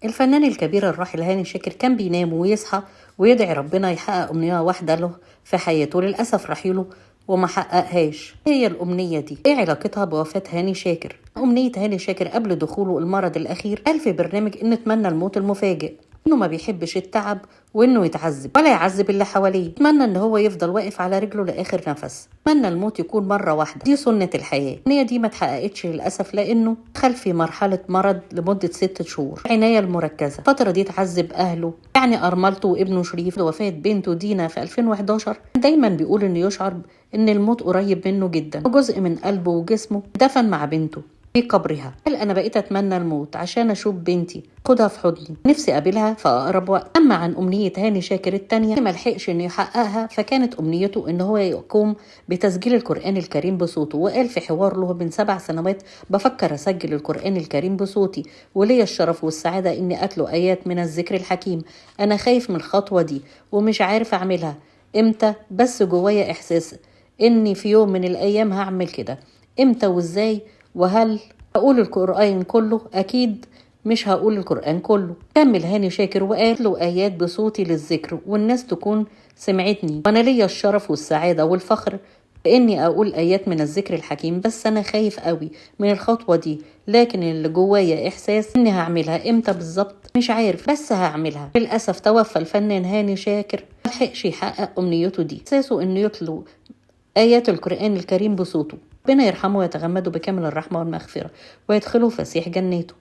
الفنان الكبير الراحل هاني شاكر كان بينام ويصحى ويدعي ربنا يحقق أمنية واحدة له في حياته. للأسف رحيله وما حققهاش. ايه هي الأمنية دي؟ ايه علاقتها بوفاة هاني شاكر؟ أمنية هاني شاكر قبل دخوله المرض الأخير قال في برنامج إن اتمنى الموت المفاجئ، إنه ما بيحبش التعب وإنه يتعذب ولا يعذب اللي حواليه. اتمنى إن هو يفضل واقف على رجله لآخر نفس، اتمنى الموت يكون مرة واحدة، دي سنة الحياة. الأمنية دي ما اتحققتش للأسف لأنه دخل في مرحلة مرض لمدة 6 شهور، عناية المركزة. الفترة دي اتعذب أهله، يعني أرملته وابنه شريف. وفاة بنته دينا في 2011 دايما بيقول إنه يشعر إن الموت قريب منه جدا، وجزء من قلبه وجسمه دفن مع بنته في قبرها. قال أنا بقيت أتمنى الموت عشان أشوف بنتي، خدها في حضني، نفسي أقابلها في أقرب وقت. أما عن أمنية هاني شاكر التانية ما لحقش إنه يحققها، فكانت أمنيته إن هو يقوم بتسجيل القرآن الكريم بصوته. وقال في حوار له من 7 سنوات: بفكر أسجل القرآن الكريم بصوتي، ولي الشرف والسعادة إني أتلو آيات من الذكر الحكيم. أنا خايف من الخطوة دي ومش عارف أعملها إمتى، بس جوايا إحساس إني في يوم من الأيام هعمل كده. إمتى وإزاي؟ وهل هقول القرآن كله؟ أكيد مش هقول القرآن كله. كمل هاني شاكر وقال له آيات بصوتي للذكر والناس تكون سمعتني، وأنا ليا الشرف والسعادة والفخر بإني أقول آيات من الذكر الحكيم، بس أنا خايف قوي من الخطوة دي، لكن اللي جوايا إحساس إني هعملها. إمتى بالظبط مش عارف، بس هعملها. للأسف توفى الفنان هاني شاكر، ملحقش يحقق أمنيته دي، إحساسه إنه يتلو آيات القرآن الكريم بصوته. ربنا يرحمه ويتغمده بكامل الرحمة والمغفرة ويدخله فسيح جناته.